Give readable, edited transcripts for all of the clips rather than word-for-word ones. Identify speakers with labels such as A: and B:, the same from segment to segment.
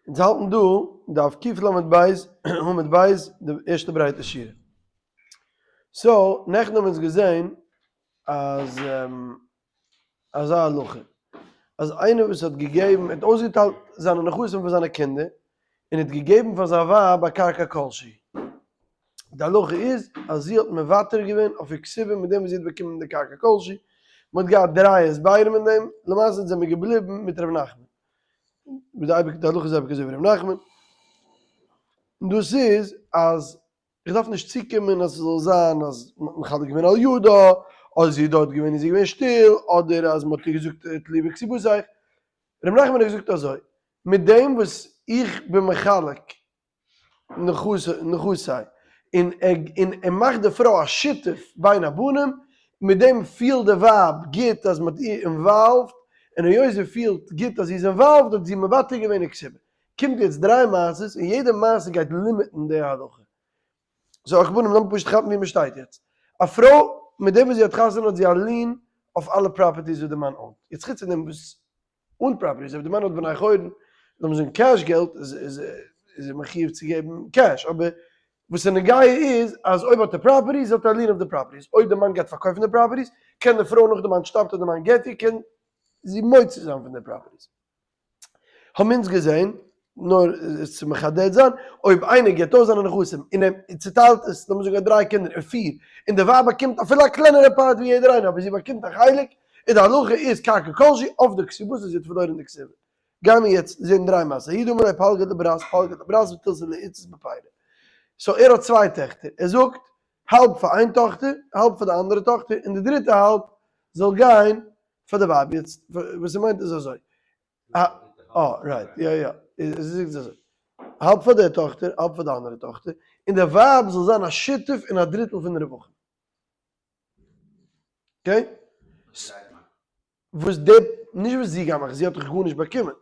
A: אונז האלטן דא דף קל"ב עמוד ב' די ערשטע ברייטע שורה. So, נעכטן האבן אונז געזען אז אזא הלכה, אז איינער וואס האט געגעבן, האט אויסגעטיילט זיינע נכסים פאר זיינע קינדער, און האט געגעבן פאר זיין ווייב א קרקע כלשהי. די הלכה איז אז זי האט מוותר געווען אויף איר כתובה מיט דעם וואס זי האט באקומען די קרקע כלשהי. מען האט געהאט דריי הסברים אין דעם, למעשה זענען מיר געבליבן מיט ר' נחמן. די הלכה איז אייביג אזוי ווי ר' נחמן, און דאס איז אז איך דארף נישט צוקומען אז ס'זאל זיין אז מ'האט מחלק געווען על ידה, אדער זי איז דארט געווען און זי איז געווען שטיל, אדער אז מ'האט איר געזאגט טלי בכתובתיך. ר' נחמן האט געזאגט אזוי, מיט דעם וואס איך בין מחלק נכסי, און ער מאכט די פרוי א שותף בין הבנים, מיט דעם פילט די ווייב גוט אז מ'האט איר involved, און היות זי פילט גוט אז זי איז involved האט זי מוותר געווען איר כתובה. קומט יעצט דריי מעשות און יעדע מעשה גייט limit ן די הלכה. So על כל פנים לאמיר פשוט כאפן ווי מ'שטייט יעצט. א פרוי מיט דעם וואס זי האט חתונה האט זי א lien אויף אלע properties וואס די מאן own ט. יעצט חוץ פון דעם וואס אן properties, אויב די מאן האט בני חורין, לאמיר זאגן cash געלט, איז איז ער מחיוב צו געבן cash, אבער וואס איז נוגע איז אז אויב האט ער properties האט ער א lien אויף די properties, אויב די מאן גייט פארקויפן די properties, קען די פרוי נאך די מאן שטארבט אדער די מאן גט איר, קען זי מוציא זיין פון די properties. האבן אונז געזען, נאר עס צו מחדד זיין, אויב איינער גיבט אויס זיינע נכסים און ער צוטיילט עס, לאמיר זאגן ער האט דריי קינדער און פיר, און די ווייב באקומט אפילו א קלענערע part ווי יעדער איינער אבער זי באקומט א חלק, און די הלכה איז קרקע כלשהי אויף די כתובה וואס זי האט פארלוירן די כתובה. גייען מיר יעצט זען דריי מעשות, ההוא דאמר ליה פלגא לברת פלגא לברת ותילתא לאיתתא בפירי. So ער האט צוויי טעכטער, ער זאגט האלב פאר איין טאכטער, האלב פאר די אנדערע טאכטער, און די דריטע האלב זאל גיין פאר די ווייב. יעצט וואס ער מיינט איז אזוי, אה right, יא יא, ער זאגט אזוי, האלב פאר די טאכטער, האלב פאר די אנדערע טאכטער, און די ווייב זאל זיין א שותף אין א דריטל פון די רווחים. Okay? וואס די, נישט וואס זי גייט מאכן, זי האט דאך גארנישט באקומען.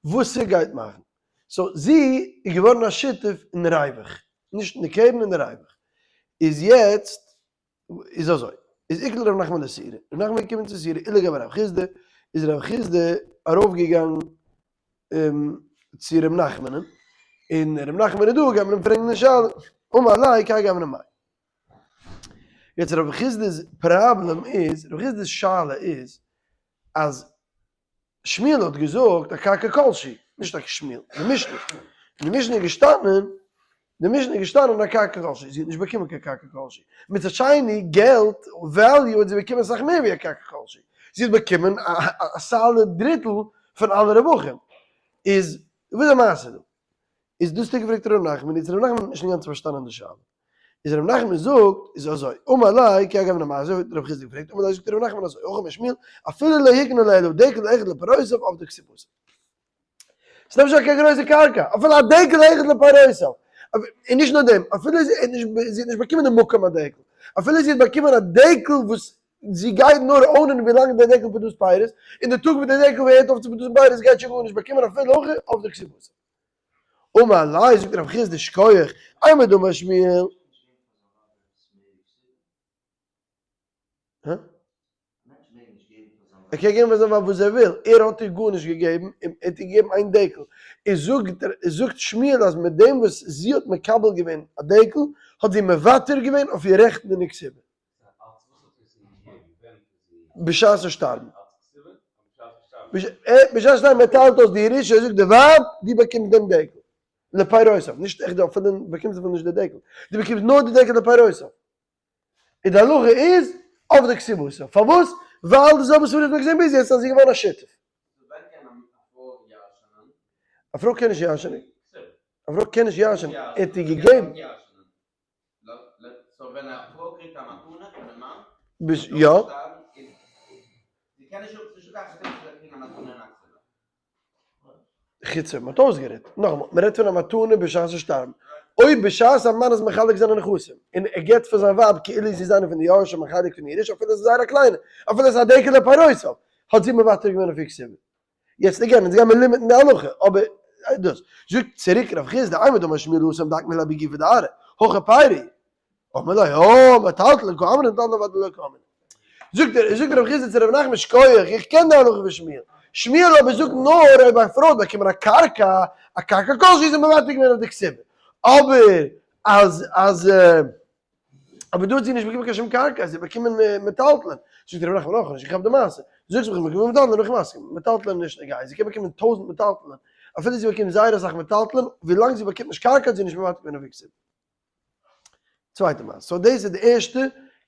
A: וואס זי גייט מאכן. So זי איז געווארן א שותף אין ריווח, נישט אין די קרן אין די ריווח. איז יעצט איז אזוי, איז איקלע ר' נחמן לסורא, ר' נחמן איז געקומען צו סורא, עולא גבי רב חסדא, איז רב חסדא ארויפגעגאנגען צו ר' נחמנ'ן, און ר' נחמן איז דא, גייט מען אים פרעגן די שאלה, אמר ליה כהאי גוונא מאי. יעצט רב חסדא'ס פראבלעם איז, רב חסדא'ס שאלה איז, אז שמואל האט געזאגט א קרקע כלשהי, נישט א שמואל, די משנה, אין די משנה איז געשטאנען, די משנה איז געשטאנען א קרקע כלשהי, זי האט נישט באקומען קיין קרקע כלשהי, מצד שני געלט value האט זי באקומען אסאך מער ווי א קרקע כלשהי, זי האט באקומען א solid דריטל פון אלע רווחים, איז וואס איז די מעשה דא? איז דאס האט ער געפרעגט ר' נחמן, איז ר' נחמן האט נישט אינגאנצן פארשטאנען די שאלה, איז ר' נחמן זאגט איז אזוי, אמר ליה כהאי גוונא מאי, אזוי האט רב חסדא געפרעגט, אמר ליה זאגט ר' נחמן אזוי, הכי אמר שמואל, אפילו לא הקנה לה אלא דקל אחד לפירותיו אבדה כתובתה. ס'איז נישט קיין גרויסע קרקע, אפילו א דקל אחד לפירותיו, און נישט נאר דעם, אפילו זי האט נישט זי האט נישט באקומען די מקום הדקל, אפילו זי האט באקומען א דקל וואס זי גייט נאר own ען ווילאנג דער דקל produce ט פירות, און די טאג וואס דער דקל הערט אויף צו produce ן פירות גייט שוין גארנישט באקומען אפילו הכי אבדה כתובתה. אמר ליה זאגט רב חסדא שכוח, אימר דאמר שמואל. הא? ער קען געבן פאר זיין ווייב וואס ער וויל, ער האט איר גארנישט געגעבן, ער האט איר געגעבן איין דקל, איז זאגט זאגט שמואל אז מיט דעם וואס זי האט מקבל געווען א דקל, האט זי מוותר געווען אויף איר רעכטן אין די כתובה. בשעת'ן שטארבן. בשעת'ן שטארבן ער טיילט אויס די ירושה, ער זאגט די ווייב, דו באקומסט דעם דקל. לפירותיו, נישט עכט אפילו באקומסט אפילו נישט די דקל, דו באקומסט נאר די דקל לפירותיו. און די הלכה איז אבדה כתובתה. פארוואס? ווייל די זעלבע סברא האט מען געזען ביז יעצט אז זי איז געווארן א שותף. א פרוי קען נישט ירש'ענען. א פרוי קען נישט ירש'ענען. ער האט איר געגעבן. יא. חוץ אויב מ'האט אויסגערעדט. נאכאמאל, מ'רעדט פון א מתנה בשעת'ן שטארבן. אויב בשעת א מאן איז מחלק זיינע נכסים, און ער גיבט פאר זיין ווייב כאילו זי איז איינע פון די יורשים א חלק פון ירושה, אפילו עס איז זייער א קליינע, אפילו עס איז א דקל לפירותיו, האט זי מוותר געווען אויף איר כתובה. יעצט again, אונז גיימיר limit ן די הלכה, אבער דאס. זאגט צוריק רב חסדא, אימר דאמר שמואל התם דאקני ליה בגופא דארעא, הכא פירי. אמר ליה, הא, מטלטלין קאמרת מטלטלין אוודאי לא קאמרת. זאגט ער, זאגט רב חסדא צו רב נחמן, שכוח, איך קען די הלכה פון שמואל. שמואל אבער זאגט נאר אויב א פרוי האט באקומען א קרקע, א קרקע כלשהי איז זי מוותר געווען אויף די כתובה, אבער אז אז אבער דא האט זי נישט באקומען קיין שום קרקע, זי האט באקומען מטלטלין, זאגט ר' נחמן נאך נישט געכאפט די מעשה, זאגסט מיך באקומען מטלטלין בין איך מסכים, מטלטלין איז נישט נוגע, זי קען באקומען טויזענט מטלטלין, אפילו זי באקומט זייער אסאך מטלטלין, ווילאנג זי באקומט נישט קרקע האט זי נישט מוותר געווען אויף איר כתובה. צווייטע מעשה. so דאס איז די ערשטע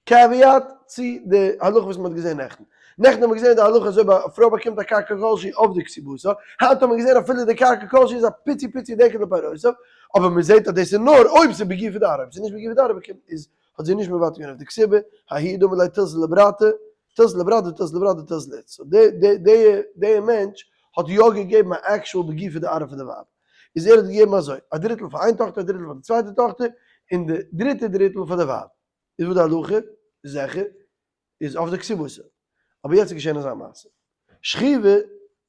A: caveat צו די הלכה וואס מען האט געזען נעכטן. נעכטן האט מען געזען די הלכה אז אויב א פרוי באקומט א קרקע כלשהי אויף די כתובתה, היינט האט מען געזען אפילו די קרקע כלשהי איז א פיצי פיצי דקל לפירותיו, אבער מען זעט אז דאס איז נאר אויב ס'איז בגופא דארעא, אויב ס'איז נישט בגופא דארעא באקומט איז האט זי נישט מוותר געווען אויף די כתובה, ההוא דאמר ליה תילתא לברתי, תילתא לברתי תילתא לברתי תילתא לאית. so די די די די מענטש האט יא געגעבן א actual בגופא דארעא פאר די ווייב. איז ער האט געגעבן אזוי, א דריטל פאר איין טאכטער, א דריטל פאר די צווייטע אבער און די דריטע דריטל פאר די ווייב. איז וואס די הלכה? זיכער איז אויף די כתובתה. אבער יעצט איז געשען אזא מעשה. שכיבא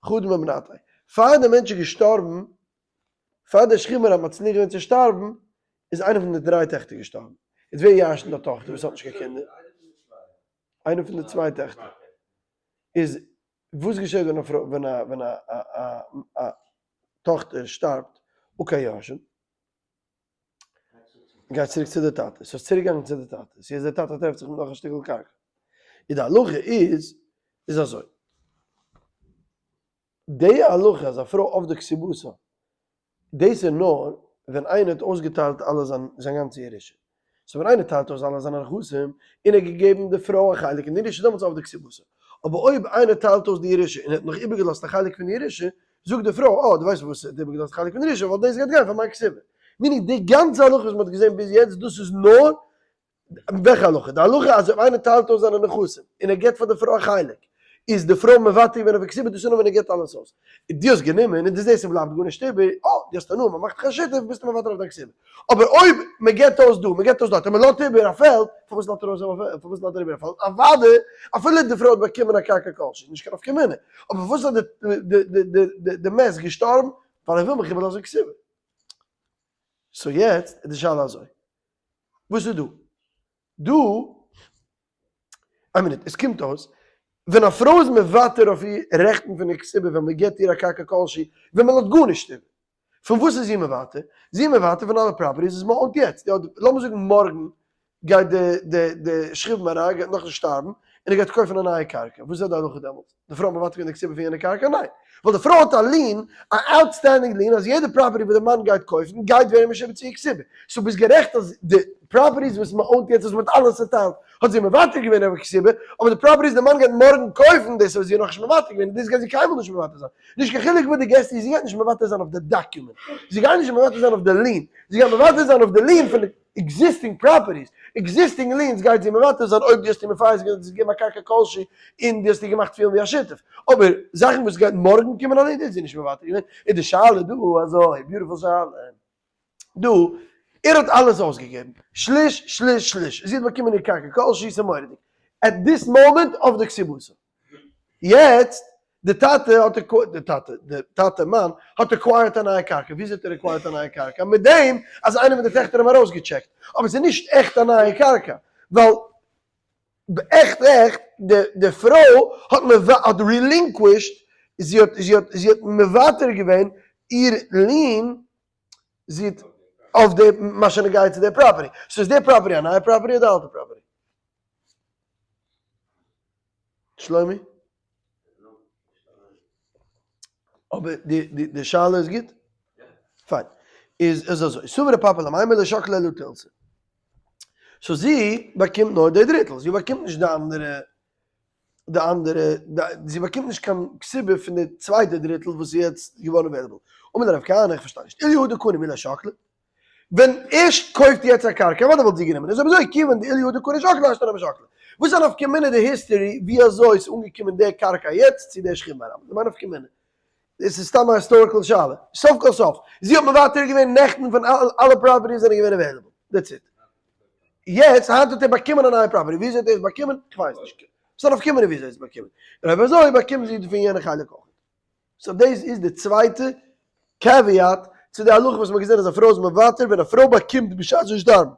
A: חדא מבנתיה. פאר דער מענטש איז געשטארבן, פאר דער שכיב מרע האט מצליח געווען צו שטארבן, איז איינע פון די דריי טעכטער געשטארבן. איז ווער ירש'נט א טאכטער וואס האט נישט קיין קינדער? איינע פון די צוויי טעכטער. איז וואס געשעט ווען א פרוי ווען א ווען א א טאכטער שטארבט אן קיין יורשים? גייט צוריק צו די טאטע, ס'איז צוריק געגאנגען צו די טאטע, ס'איז די טאטע טרעפט זיך מיט נאך א שטיקל קרקע, איז די הלכה איז איז אזוי, די הלכה אז א פרוי אויף די כתובתה דאס איז נאר ווען איינער האט אויסגעטיילט אלע זיין זיין גאנצע ירושה. so ווען איינער טיילט אויס אלע זיינע נכסים און ער האט געגעבן די פרוי א חלק אין די ירושה דעמאלטס אויף די כתובתה. אבער אויב איינער טיילט אויס די ירושה און ער האט נאך איבערגעלאזט א חלק פון די ירושה, זאגט די פרוי, אה, דו ווייסט פארוואס ער האט איבערגעלאזט א חלק פון די ירושה, ווייל דאס גייט גיין פאר מיין כתובה. meaning די גאנצע הלכה וואס מען האט געזען ביז יעצט דאס איז נאר וועלכע הלכה? די הלכה אז אויב איינער טיילט אויס זיינע נכסים און ער געבט פאר די פרוי א חלק, איז די פרוי מוותר געווען אויף כתובה, דאס איז נאר ווען ער געבט אלעס אויס. דו האסט גענומען און דו זעסט ס'בלייבט גארנישט איבער, אה, דו האסט הנאה, מ'מאכט דיך א שותף, ביסטו מוותר אויף דיין כתובה. אבער אויב מ'געבט אויס דא, מ'געבט אויס דארט, און מ'לאזט איבער א פעלד, פארוואס לאזט ער אויס א פעלד? פארוואס לאזט ער איבער א פעלד? אוודאי, אפילו די פרוי האט באקומען א קרקע כלשהי, נישט קיין נפקא מינה. אבער פארוואס האט די מת געשטארבן? ווייל ער וויל מיך איבערלאזן כתובה. so יעצט איז די שאלה אזוי. וואס איז דא? דא, איין מינוט, עס קומט אויס, ווען א פרוי איז מוותר אויף איר רעכטן פון איר כתובה ווען מען געבט איר א קרקע כלשהי, ווען מען לאזט גארנישט איבער, פון וואס איז זי מוותר? זי איז מוותר פון אלע properties וואס מען own ט יעצט, יא, לאמיר זאגן מארגן גייט די די די שכיב מרע גייט נאכנישט שטארבן, און ער גייט קויפן א נייע קרקע, וואס איז די הלכה דעמאלטס? די פרוי האט מוותר געווען די כתובה פון יענע קרקע? ניין! ווייל די פרוי האט א lien, א outstanding lien, אז יעדע property וואס די מאן גייט קויפן גייט ווערן משועבד צו איר כתובה. so ביסט גערעכט אז די properties וואס מען own ט יעצט וואס מען האט אלעס צוטיילט האט זי מוותר געווען אויף כתובה, אבער די properties די מאן גייט מארגן קויפן דאס האט זי נאכנישט מוותר געווען און דאס גייט זי קיינמאל נישט מוותר זיין. נישט קיין חילוק וואס דו געסט איר, זי גייט נישט מוותר זיין אויף די document, זי גייט נישט מוותר זיין אויף די lien, זי גייט מוותר זיין אויף די lien פון די. existing properties, existing liens גייט זי מוותר זיין אויב דו האסט איר מפייס געווען און געגעבן א קרקע כלשהי און דו האסט איר געמאכט פילן ווי א שותף, אבער זאכן וואס גייט מארגן קומען אליין דאס איז זי נישט מוותר געווען, איז די שאלה דא אזוי, beautiful שאלה דא, ער האט אלעס אויסגעגעבן, שליש שליש שליש, זי האט באקומען איר קרקע כלשהי, ס'איז מורא'דיג, at this moment אויף די כתובתה. יעצט, די טאטע האט די טאטע, די טאטע מאן, האט acquired א נייע קרקע, וויאזוי האט ער acquired א נייע קרקע? מיט דעם אז איינער פון די טעכטער האבן ארויסגעטשעקט, אבער ס'איז נישט עכט א נייע קרקע, ווייל עכט עכט די די פרוי האט האט relinquished, זי האט זי האט זי האט מוותר געווען איר lien, זי האט אויף די מה שנוגע צו די property, so איז די property א נייע property אדער אלטע property? שלומי? אבער די די די שאלה איז גוט? פיין. איז איז אזוי, סבר ר' פפא למימר לא שקלה אלא תילתא. so זי באקומט נאר די דריטל, זי באקומט נישט די אנדערע די אנדערע, זי באקומט נישט קיין כתובה פון די צווייטע דריטל וואס איז יעצט געווארן available. אמר לרב כהנא, איך פארשטיי נישט, אילו הא דקני מי לא שקלה? ווען ער קויפט יעצט א קרקע, אוודאי וואלט זי גענומען, איז אויב אזוי כיוון דאילו הא דקני שקלה השתא נמי שקלה. וואס איז א נפקא מינה די history ווי אזוי ס'איז אנגעקומען די קרקע יעצט צו די שכיב מרע? למאי נפקא מינה? דאס איז סתם א historical שאלה. סוף כל סוף, זי האט מוותר געווען נעכטן פון אלע properties זענען געווען available. That's it. יעצט, היינט האט ער באקומען א נייע property. ווי אזוי האט ער עס באקומען? כ'ווייס נישט. וואס איז א נפקא מינה ווי אזוי ער האט עס באקומען? און אויב אזוי באקומט זי פון יענע חלק אויך. so דאס איז די צווייטע caveat צו די הלכה וואס מ'האט געזען אז א פרוי איז מוותר ווען א פרוי באקומט בשעת שטארבן.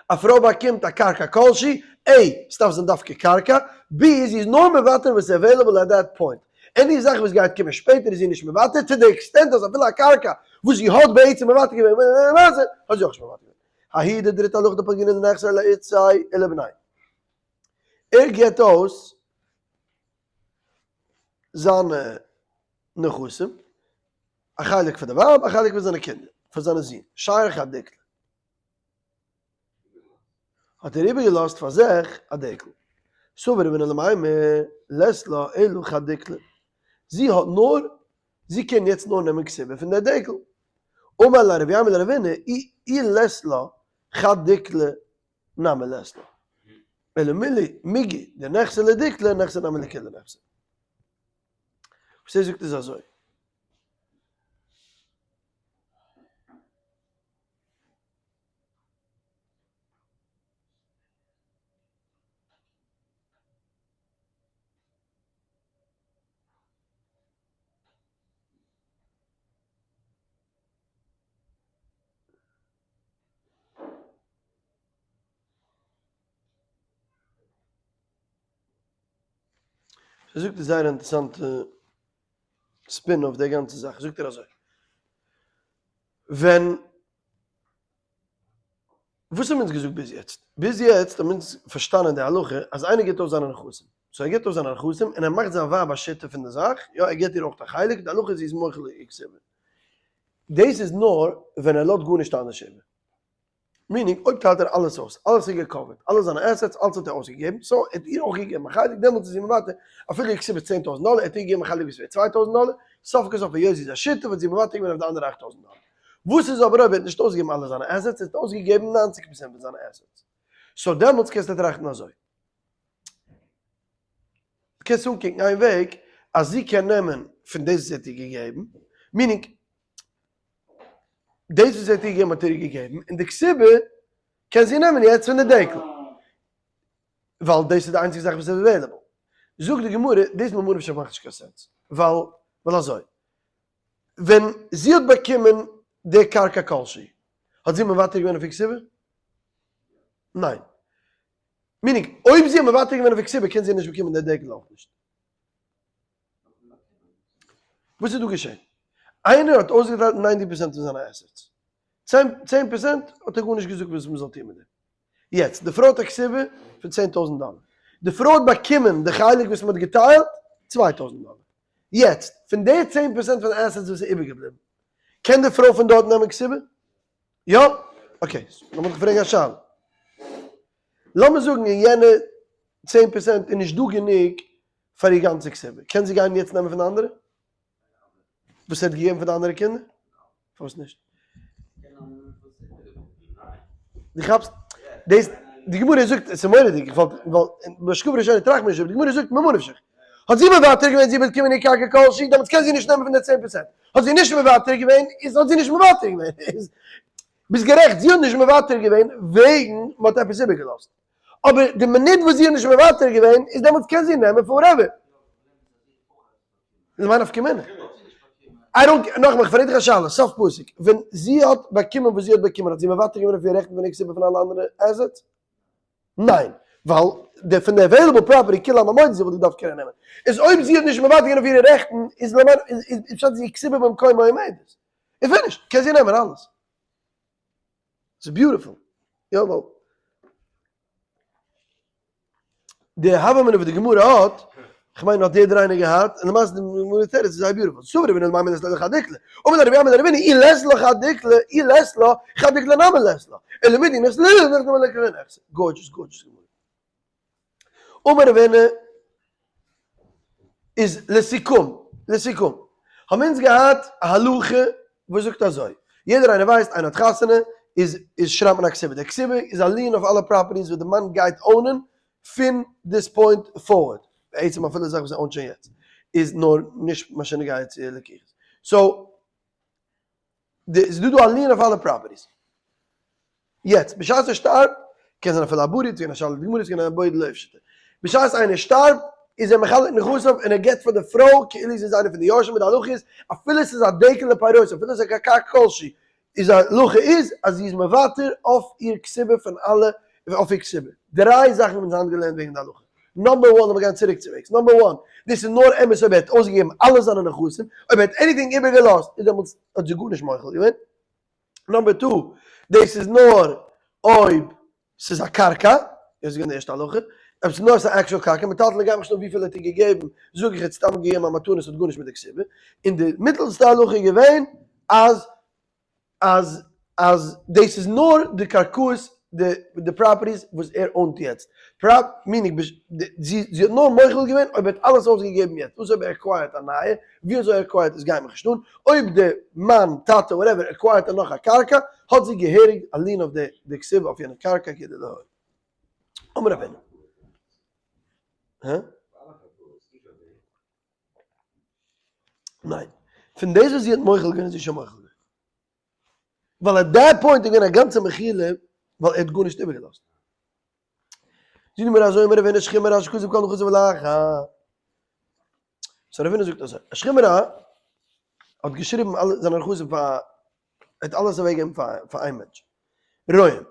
A: א פרוי באקומט א קרקע כלשהי, A, ס'דארף זיין דווקא קרקע, B, זי איז נאר מוותר וואס איז available at that point. Any זאך וואס גייט קומען שפעטער איז זי נישט מוותר, to the extent אז אפילו א קרקע וואס זי האט בעצם מוותר געווען למעשה, האט זי אויך נישט מוותר געווען. ההיא די דריטע הלכה דפלגינן דנכסי לאיתתיה ולבניה. ער גיבט אויס זיינע נכסים, א חלק פאר די ווייב, א חלק פאר זיינע קינדער, פאר זיינע זין, שייר חד דקל. האט ער איבערגעלאזט פאר זיך א דקל. סבר רב הונא למימר לית לה אלא חד דקלא. זי האט נאר, זי קען יעצט נאר נעמען כתובה פון דער דקל. אמר ליה רבי יימר לרב הונא, אי לית לה חד דקלא נמי לית לה. אלא מילי מיגו דנכסי לדקלא נכסי נמי לכולהו נכסי. וואס ער זאגט איז אזוי. ער זאגט א זייער אינטערעסאנטע spin אויף די גאנצע זאך, זאגט ער אזוי, ווען, וואס האבן אונז געזאגט ביז יעצט? ביז יעצט האבן אונז פארשטאנען די הלכה אז איינער גיבט אויס זיינע נכסים, so ער גיבט אויס זיינע נכסים און ער מאכט זיין ווייב א שותף פון די זאך, יא ער גיבט איר אויך א חלק, די הלכה איז זי איז מוחל איר כתובה. דאס איז נאר ווען ער לאזט גארנישט אנדערש איבער. Meaning, אויב טיילט ער אלעס אויס, אלעס איז גע cover ט, אלע זיינע assets, אלעס האט ער אויסגעגעבן, so ער האט איר אויך געגעבן א חלק, דעמאלטס איז זי מוותר, אפילו איר כתובה איז 10,000 דאלער, ער האט איר געגעבן א חלק וואס ווערט 2,000 דאלער, סוף כל סוף היות זי איז א שותף האט זי מוותר געווען אויף די אנדערע 8,000 דאלער. וואס איז אבער אויב ער האט נישט אויסגעגעבן אלע זיינע assets, ער האט אויסגעגעבן 90 פראצענט פון זיינע assets. So דעמאלטס קענסטו טראכטן אזוי. קענסט אנקוקן איין וועג אז זי קען נעמען פון דאס וואס ער האט איר געגעבן, meaning דאס וואס ער האט איר געגעבן האט ער איר געגעבן, און די כתובה קען זי נעמען יעצט פון די דקל, ווייל דאס איז די איינציגע זאך וואס איז available. זאגט די גמרא, דאס ממה נפשך מאכט נישט קיין sense, ווייל ווייל אזוי, ווען זי האט באקומען די קרקע כלשהי, האט זי מוותר געווען אויף איר כתובה? ניין. Meaning, אויב זי האט מוותר געווען אויף איר כתובה קען זי נישט באקומען די דקל אויך נישט. וואס איז דא געשען? איינער האט אויסגעטיילט 90 פראצענט פון זיינע assets, 10% האט ער גארנישט געזאגט וואס מ'זאל טון מיט דעם. יעצט, די פרוי האט א כתובה פון 10,000 דאלער. די פרוי האט באקומען די חלק וואס מ'האט געטיילט, 2,000 דאלער. יעצט, פון די 10% פון assets וואס איז איבערגעבליבן, קען די פרוי פון דארט נעמען כתובה? יא? Okay, לאמיר דיך פרעגן א שאלה. לאמיר זאגן אין יענע 10% איז נישט דא גענוג פאר איר גאנצע כתובה, קען זי גיין יעצט נעמען פון די אנדערע? וואס ער האט געגעבן פאר די אנדערע קינדער? פארוואס נישט? דו כאפסט? דאס, די גמרא זאגט, עס איז מורא'דיג, איך וואלט, ווייל בהשקפה ראשונה טראכט מען נישט, אבער די גמרא זאגט ממה נפשך. האט זי מוותר געווען זי וועט קומען אין קרקע כלשהי, דעמאלטס קען זי נישט נעמען פון די 10%. האט זי נישט מוותר געווען, איז האט זי נישט מוותר געווען. איז, ביסט גערעכט, זי האט נישט מוותר געווען וועגן מען האט עפעס איבערגעלאזט. אבער די מינוט וואס זי האט נישט מוותר געווען, איז דעמאלטס קען זי נעמען forever. למאי נפקא מינה? I don't, נאכאמאל, איך פרעג דיך א שאלה, סוף פסוק, ווען זי האט באקומען וואס זי האט באקומען, האט זי מוותר געווען אויף איר רעכטן פון איר כתובה פון אלע אנדערע assets? ניין, ווייל די פון די available property כולי עלמא מודה זי וואלט געדארפט קענען נעמען. איז אויב זי האט נישט מוותר געווען אויף אירע רעכטן, איז למען, איז פשט זי כתובה במקומה עומדת. איז finished, קען זי נעמען אלעס. ס'איז beautiful. יא ווייל די הוה אמינא וואס די גמרא האט, כ'מיין האט יעדער איינער געהאט, און למעשה די גמרא תירוץ איז זייער beautiful. סבר רב הונא למימר לית לה חד דיקלא. אמר ליה רבי אמי לרב הונא אי לית לה חד דיקלא, אי לית לה, חד דיקלא נמי לית לה. אלא מידי נכסי ליה נמי לכולהו נכסי. Gorgeous gorgeous גמרא. אמר רב הונא איז לסיכום, לסיכום, האבן אונז געהאט א הלכה וואס זאגט אזוי, יעדער איינער ווייסט איינער האט חתונה איז איז שרייבט מען א כתובה, די כתובה איז א lien אויף אלע properties וואס די מאן גייט own ען פון this point forward, בעצם אפילו זאכן וואס ער own ט שוין יעצט איז נאר נישט מה שנוגע צו לקיחות, so די ס'איז דא דא א lien אויף אלע properties. יעצט בשעת ער שטארבט, קען זיין אפילו א ברי, ס'געווען א שאלה די גמרא, ס'געווען א בוי דלא איפשטא. בשעת איינער שטארבט, איז ער מחלק נכסיו און ער געבט פאר די פרוי כאילו זי איז איינע פון די יורשים מיט די הלכה איז, אפילו ס'איז א דקל לפירות, אפילו ס'איז א קרקע כלשהי, איז א הלכה איז אז זי איז מוותר אויף איר כתובה פון אלע, אויף איר כתובה. דריי זאכן האבן אונז היינט געלערנט וועגן די הלכה. Number one, לאמיר גיין צוריק צוועגס, number one, דאס איז נאר אמת אויב ער האט אויסגעגעבן אלע זיינע נכסים, אויב ער האט anything איבערגעלאזט איז דעמאלטס האט זי גארנישט מוחל געווען. Number two, דאס איז נאר אויב ס'איז א קרקע, דאס איז געווען די ערשטע הלכה, אויב ס'איז נאר ס'איז א actual קרקע, מטלטלין גייט מיך נישט אן וויפיל ער האט איר געגעבן, זאג איך ער האט סתם געגעבן א מתנה ס'האט גארנישט מיט די כתובה, און די מיטעלסטע הלכה איז געווען אז אז אז דאס איז נאר די קרקעות די די properties וואס ער own ט יעצט, פראפ meaning זי זי האט נאר מוחל געווען אויב ער האט אלעס אויסגעגעבן יעצט, וואס אויב ער acquire ט א נייע, ווי אזוי ער acquire ט עס גייט מיך נישט אן, אויב די מאן, טאטע, whatever, acquire ט ער נאך א קרקע, האט זי געהעריג א lien אויף די די כתובה אויף יענע קרקע כדלהלן. אמר רב הונא. הא? ניין. פון דאס וואס זי האט מוחל געווען איז זי שוין מוחל געווען. ווייל at that point איז געווען א גאנצע מחילה ווייל ער האט גארנישט איבערגעלאזט. זאגט די גמרא אזוי אמר רב הונא שכיב מרע שכתב כל נכסיו לאחר. So רב הונא זאגט אזוי, שכיב מרע האט געשריבן אלע זיינע נכסים פאר ער האט אלעס אוועקגעגעבן פאר פאר איין מענטש. רואים.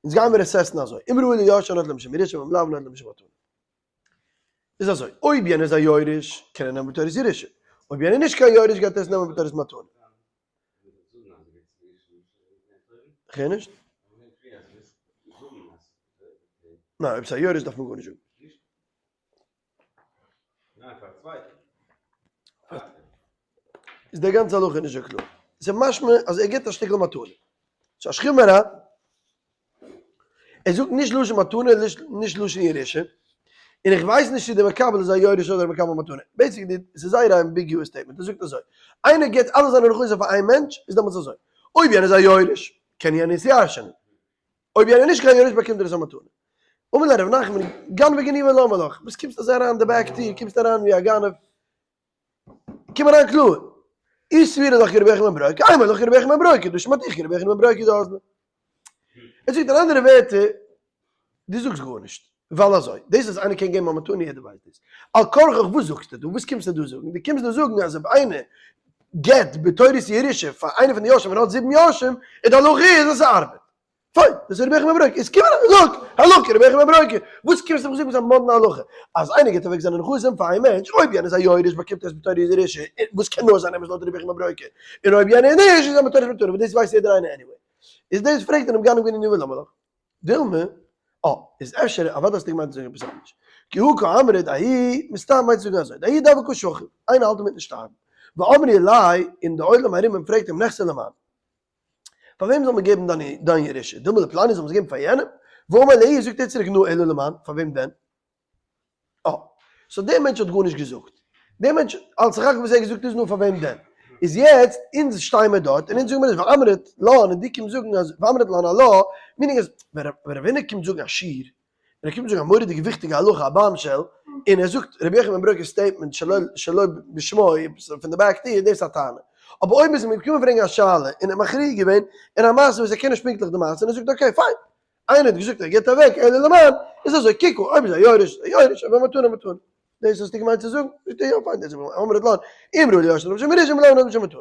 A: אונז גיימיר assess ן אזוי, אם ראוי ליורשו נוטל משום ירושה ואם לאו נוטל משום מתנה. איז אזוי, אויב יענער איז א יורש, קען ער נעמען בתורת ירושה. אויב יענער איז נישט קיין יורש גייט ער עס נעמען בתורת מתנה. כ'הער נישט. ניין, אויב ס'איז א יורש דארף מען גארנישט זאגן. איז די גאנצע הלכה נישט אזוי קלאר. ס'איז משמע אז ער גיבט א שטיקל מתנה. ס'איז א שכיב מרע. ער זאגט נישט לשון מתנה, נישט לשון ירושה. און איך ווייס נישט צו דער מקבל איז א יורש אדער א מקבל מתנה. Basically, ס'איז זייער א ambiguous statement. ער זאגט אזוי, איינער גיבט אלע זיינע נכסים פאר איין מענטש, איז דעמאלטס אזוי. אויב יענער איז א יורש, קען יענער עס ירש'ענען. אויב יענער איז נישט קיין יורש באקומט ער עס א מתנה. אמר ליה רב נחמן, גנבא גניבא למה לך? וואס קומסטו אזוי אריין די back טיר, קומסט אריין ווי א גנב? קום אריין קלאר. אי סבירא לך כרבי יוחנן בן ברוקה, אימא לך כרבי יוחנן בן ברוקה, דהא שמעתיך כרבי יוחנן בן ברוקה דאזלא. ער זאגט אין אנדערע ווערטער, דו זאגסט גארנישט, ווייל אזוי, דאס אז איינער קען געבן א מתנה יעדער ווייסט דאס. על כרחך וואס זאגסטו דא? וואס קומסטו דא זאגן? דו קומסט דא זאגן אז אויב איינער געבט בתורת ירושה פאר איינער פון די יורשים ווען ער האט זיבן יורשים, און די הלכה איז אז ס'ארבעט. פיין, דאס איז רבי יוחנן בן ברוקה. איז קום אריין זאג, הלכה רבי יוחנן בן ברוקה. וואס קומסטו מיך זאגן מיט א מאדנע הלכה? אז איינער גיבט אוועק זיינע נכסים פאר איין מענטש, אויב יענער איז א יורש באקומט ער עס בתורת ירושה, וואס קען נאר זיין אמת לויט רבי יוחנן בן ברוקה, און אויב יענער איז נישט, איז ער בתורת מתנה, וואס דאס ווייסט יעדער איינער anyway. איז דאס פרעגט ער דעם גנב גניבה למה לך? דילמא, אה, איז אפשר, אוודאי האסטו געמיינט צו זאגן עפעס אנדערש. כי הא קאמרת דהאי, מסתם מיינט צו זאגן אזוי, דהאי דהוה קא שכיב, איינער האלט אינמיטן שטארבן, ואמרי ליה, און די עולם ארום אים פרעגט אים נכסי למאן? פאר וועם זאל מען געבן דיין ירושה? דילמא לפלוני זאל מען עס געבן פאר יענעם? ואמר ליה, זאגט ער צוריק, נו, אלא למאן, פאר וועם דען? אה, so דער מענטש האט גארנישט געזאגט. דער מענטש, אלס סך הכל וואס ער האט געזאגט איז נו פאר וועם דען? איז יעצט, אונז שטיי מיר דארט און אונז זאגן מיר אז ואמרת לן, און דו קומסט זאגן אז ואמרת לן עלה, meaning אז ווען רב הונא קומט זאגן א שיעור, און ער קומט זאגן א מורא'דיגע וויכטיגע הלכה, א bombshell, און ער זאגט רבי יוחנן בן ברוקה'ס statement שלא בשמו, פון די back טיר, דאס איז א טענה. אבער אויב איז מען געקומען פרעגן א שאלה און ער האט מכריע געווען אין א מעשה וואס ער קען נישט פונקטליך די מעשה און ער זאגט okay פיין, איינער האט געזאגט ער גיבט אוועק אלא למאן, איז אזוי קוק אויב איז א יורש איז א יורש אויב א מתנה מתנה. דאס האסטו געמיינט צו זאגן? זאגט ער יא פיין דאס האב איך געמיינט. אמרת לן, אם ראוי ליורשו נוטל משום ירושה ואם לאו נוטל משום מתנה.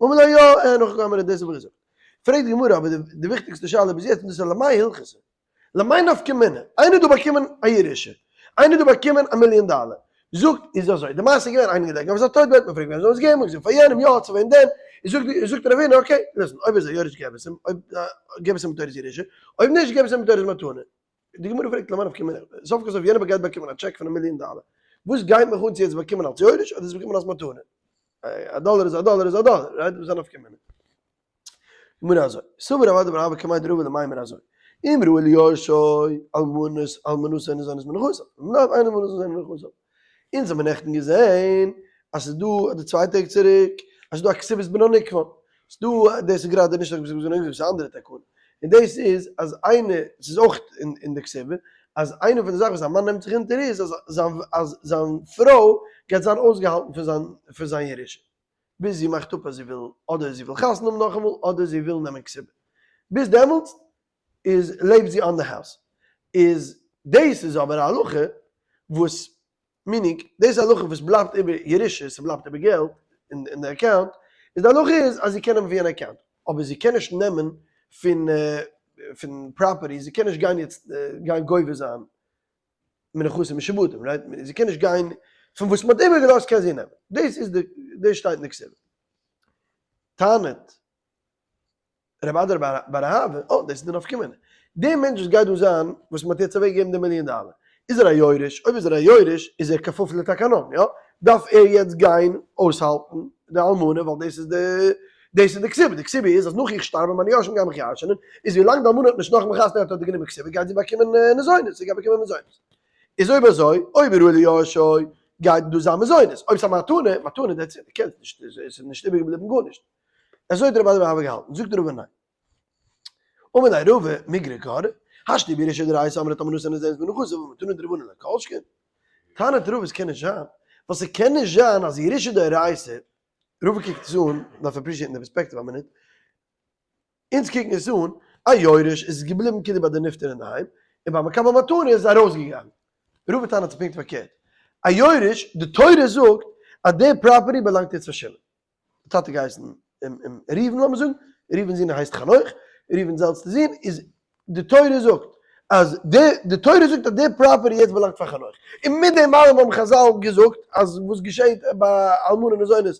A: אמר לו יא, אה נאך גמרא דאס האב איך געזאגט. פרעגט די גמרא אבער די וויכטיגסטע שאלה ביז יעצט און דאס איז למאי הלכתא? למאי נפקא מינה? איינער האט דא באקומען א ירושה, איינער האט דא באקומען א מיליאן דאלער, זאגט איז אזוי, די מעשה איז געווען איינער געלעגן אויף זיין טויט בעט, מען פרעגט וועם זאל מען עס געבן, געזאגט פאר יענעם, יא צו וועם דען, איז זאגט זאגט רב הונא okay, listen, אויב איז א יורש געב עס אים, אויב געב עס אים בתורת ירושה, אויב נישט געב עס אים בתורת מתנה. די גמרא פרעגט למאי נפקא מינה, סוף כל סוף יענער גייט באקומען א טשעק פון א מיליאן דאלער, וואס גייט מיך אן צו ער האט עס באקומען אלס יורש אדער עס באקומען אלס מתנה? א דאלער איז א דאלער איז א דאלער, right? וואס איז א נפקא מינה? גמרא אזוי, סבר רב אדא בר אהבה קמיה דרבא למימר אזוי, אם ראוי ליורשו אלמנות אלמנתו ניזונת מנכסיו, ואם לאו אין אלמנתו ניזונת מנכסיו. אונז האבן נעכטן געזען אז ס'איז דא, אדער צוויי טעג צוריק, אז ס'איז דא א כתובת בנה נקבן. ס'איז דא, דאס איז גראדע נישט א כתובת בנה נקבן, ס'איז א אנדערע תקנה. און דאס איז אז איינער, ס'איז אויך אין די כתובה, אז איינע פון די זאכן וואס א מאן נעמט זיך אונטער איז אז זיין אז זיין פרוי גייט זיין אויסגעהאלטן פון זיין פון זיין ירושה. ביז זי מאכט אפ אז זי וויל אדער זי וויל חתונה האבן נאכאמאל אדער זי וויל נעמען כתובה. ביז דעמאלטס איז לעבט זי אן די הויז. איז דאס איז אבער א הלכה וואס meaning דאס איז א הלכה וואס בלייבט איבער ירושה, ס'בלייבט איבער געלט אין די account, איז די הלכה איז אז זי קען נעמען פון יענע account, אבער זי קען נישט נעמען פון פון property, זי קען נישט גיין יעצט גיין גובה זיין. מנכסים משועבדים, right? זי קען נישט גיין פון וואס מ'האט איבערגעלאזט קען זי נעמען. דאס איז די, דאס שטייט אין די כתובה. טענה'ט רב אדא בר אהבה, אה, דאס איז די נפקא מינה. דער מענטש וואס גייט דא זיין, וואס מ'האט יעצט אוועקגעגעבן די מיליאן דאלער, איז ער א יורש? אויב איז ער א יורש, איז ער כפוף לתקנון, יא? דארף ער יעצט גיין אויסהאלטן די אלמנה, ווייל דאס איז די, דאס איז די כתובה. די כתובה איז אז נאך איך שטארב און מיינע יורשים גייען מיך ירש'ענען, איז ווילאנג די אלמנה האט נישט נאך מחתן געהאט אדער גענומען כתובה, גייט זי באקומען מזונות, זי גייט באקומען מזונות. איז אויב אזוי, אויב ראוי ליורשו, גייט דא זיין מזונות. אויב ס'איז א מתנה, מתנה that's it, דו קענסט נישט, עס איז נישט איבערגעבליבן גארנישט. אזוי האט רב אדא בר אהבה געהאלטן, זאגט רבא ניין. אמר ליה רבא מיגרא גרע, השתא בירושה דאורייתא אמרת אלמנתו ניזונת מנכסיו ומתנה דרבנן לא כל שכן. טענה'ט רבא עס קען נישט זיין, ווייל ס'קען נישט זיין אז ירושה דאורייתא, רבא קוקט עס אן, מ'דארף appreciate ן די פערספעקטיוו א מינוט, אונז קוקן עס אן, א יורש איז געבליבן כאילו ביי די נפטר אינדערהיים, און ביי מקבל מתנה איז ארויסגעגאנגען. רבא טענה'ט ס'איז פונקט פארקערט, א יורש, די תורה זאגט אז די property באלאנגט יעצט פאר שמעון. די טאטע געהייסן ראובן לאמיר זאגן, ראובן'ס זון הייסט חנוך, ראובן'ס עלטסטע זון איז, די תורה זאגט אז די, די תורה זאגט אז די property יעצט באלאנגט פאר חנוך, און מיט דעם אלעם האבן חזל געזאגט אז וואס געשעהט ביי אלמנה מזונות,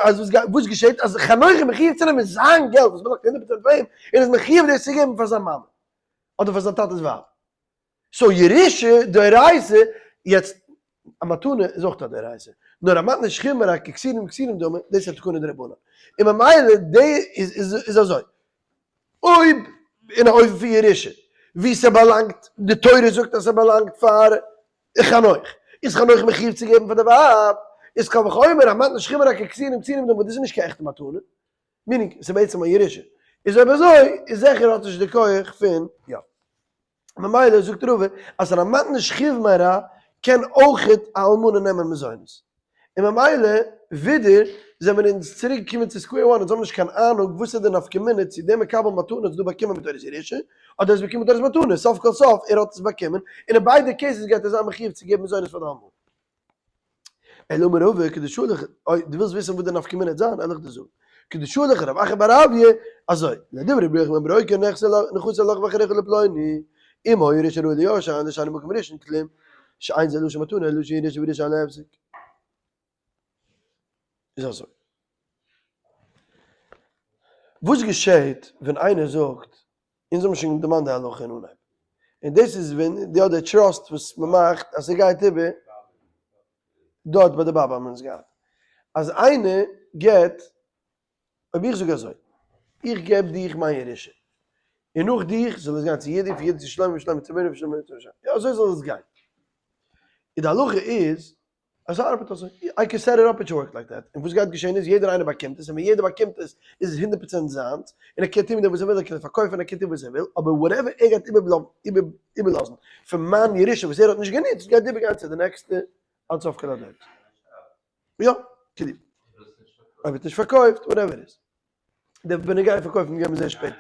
A: אז וואס געשעהט אז חנוך איז מחיוב צו נעמען זיין געלט וואס באלאנגט הונדערט פראצענט פאר אים, און איז מחיוב דאס צו געבן פאר זיין מאמע, אדער פאר זיין טאטע'ס ווייב. so ירושה דאורייתא, יעצט א מתנה איז אויך א דאורייתא, נאר א מתנה שכיב מרע ככתיבים כתיבים דמי, דאס איז א תקנה דרבנן, און ממילא די איז איז אזוי, אויב אין א אופן פון ירושה ווי ס'באלאנגט, די תורה זאגט אז ס'באלאנגט פאר חנוך, איז חנוך מחיוב צו געבן פאר די ווייב, איז קל וחומר א מתנה שכיב מרע ככתיבים כתיבים דמי, דאס איז נישט קיין עכטע מתנה, meaning ס'איז בעצם א ירושה, איז אויב אזוי איז זיכער האט נישט די כח פון יא. ממילא זאגט רבא אז אין א מתנה שכיב מרע קען אויכעט א אלמנה נעמען מזונות. און ממילא ווידער זעמיר אונז צוריק געקומען צו square one, אונז האבן נישט קיין אהנונג וואס איז די נפקא מינה צו דער מקבל מתנה האט עס דא באקומען בתורת ירושה אדער עס באקומען בתורת מתנה, סוף כל סוף ער האט עס באקומען און אין ביידע cases גייט ער זיין מחיוב צו געבן מזונות פאר די אלמנה. אלא אמר רבא כדשלח, אוי, דו ווילסט וויסן וואס די נפקא מינה וועט זיין, וועל איך דיר זאגן. כדשלח רב אחא בר אביה, אזוי, לדברי רבי יוחנן בן ברוקה נכסי לך ואחריך לפלוני, אם היה ראשון ראוי ליורשו אין לשני מקום ראשון כלום, שאין זה לשון מתנה אלא לשון ירושה וירושה אין לה הפסק. איז אזוי. וואס געשעהט ווען איינער זאגט אונז האבן שוין דערמאנט די הלכה אין אנהייב, און דאס איז ווען די אדער trust וואס מען מאכט אז ס'גייט איבער דארט ביי די באבע האבן אונז געהאט אז איינער געבט, אויב איך זאג אזוי, איך געב דיך מיין ירושה, און נאך דיך זאל עס גיין צו יהודה, פון יהודה צו שלמה, פון שלמה צו בניהו, פון שלמה צו ישעי', יא אזוי זאל עס גיין, און די הלכה איז אז ס'ארבעט אזוי, I can set it up it should work like that, און וואס גייט געשען איז יעדער איינער באקומט עס, און ווען יעדער באקומט עס איז עס הונדערט פראצענט זיינס, און ער קען טון מיט דעם וואס ער וויל, ער קען עס פארקויפן, ער קען טון וואס ער וויל, אבער whatever ער גייט איבערלאזן פון מיין ירושה וואס ער האט נישט גענוצט גייט איבערגיין צו די נעקסטע עד סוף כל הדורות. יא, כאילו. אויב ער האט נישט פארקויפט, whatever איז. די בנוגע פארקויפן גייען מיר זען שפעטער.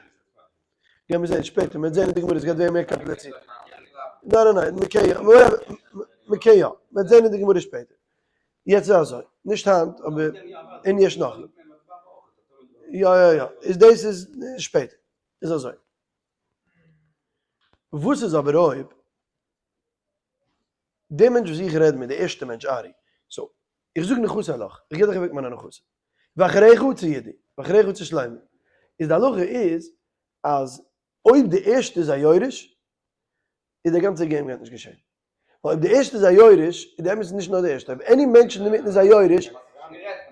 A: גייען מיר זען שפעטער, מ'וועט זען אין די גמרא, עס גייט ווערן מער קאמפליצירט. ניין ניין ניין, מ'קען יא, מ'קען יא, מ'וועט זען אין די גמרא שפעטער. יעצט איז אזוי, נישט היינט, אבער אין יש נאך. יא יא יא, איז דאס איז שפעטער. איז אזוי. וואס איז אבער אויב דער מענטש וואס איך רעד מיט, דער ערשטער מענטש ארי, so, איך זאג נכסי לך, איך גיב דיך אוועק מיינע נכסים, ואחריך צו יהודה, ואחריך צו שלמה, איז די הלכה איז אז אויב די ערשטע איז א יורש, איז דער גאנצער game גייט נישט געשען. ווייל אויב די ערשטע איז א יורש, איז די אמת איז נישט נאר די ערשטע, אויב any מענטש אינדערמיטן איז א יורש,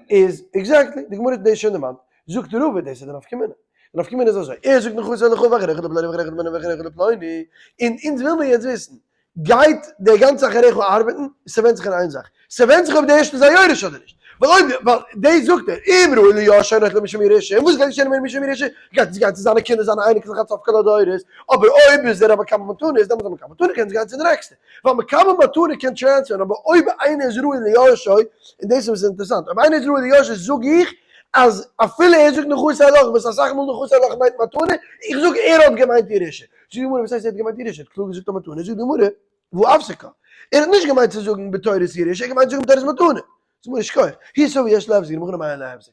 A: איז exactly, די גמרא האט דאס שוין דערמאנט, זאגט רבא דאס איז די נפקא מינה. די נפקא מינה איז אזוי, ער זאגט נכסי לך ואחריך לפלוני ואחריך לפלוני ואחריך לפלוני, און אונז וויל מיר יעצט וויסן, גייט דער גאנצע אחריך ארבעטן? ס'ווענדט זיך אין איין זאך, ס'ווענדט זיך אויב דער ערשטער איז א יורש אדער נישט, ווייל אויב, ווייל דאס זאגט ער, אם ראוי ליורשו נוטל משום ירושה, און וואס גייט געשען אם משום ירושה? גייט עס גיין צו זיינע קינדער זיינע אייניקלעך עד סוף כל הדורות, אבער אויב איז ער א מקבל מתנה איז דעמאלטס א מקבל מתנה קען עס גיין צו די נעקסטע, ווייל מקבל מתנה קען transfer ן, אבער אויב איינער איז ראוי ליורשו, און דאס איז וואס איז אינטערעסאנט, אויב איינער איז ראוי ליורשו זאג איך אז אפילו ער זאגט נכסי לך, וואס אסאך מאל נכסי לך מיינט מתנה, איך זאג ער האט געמיינט ירושה. זאגט די גמרא וואס הייסט ער האט געמיינט ירושה? ער האט קלאר געזאגט א מתנה, זאגט די גמרא והא אפסקה, ער האט נישט געמיינט צו זאגן בתורת ירושה, ער האט געמיינט צו זאגן בתורת מתנה. זאגט די גמרא שכוח, הוא סבר יש לה הפסק, דמוכנא מאי אין לה הפסק.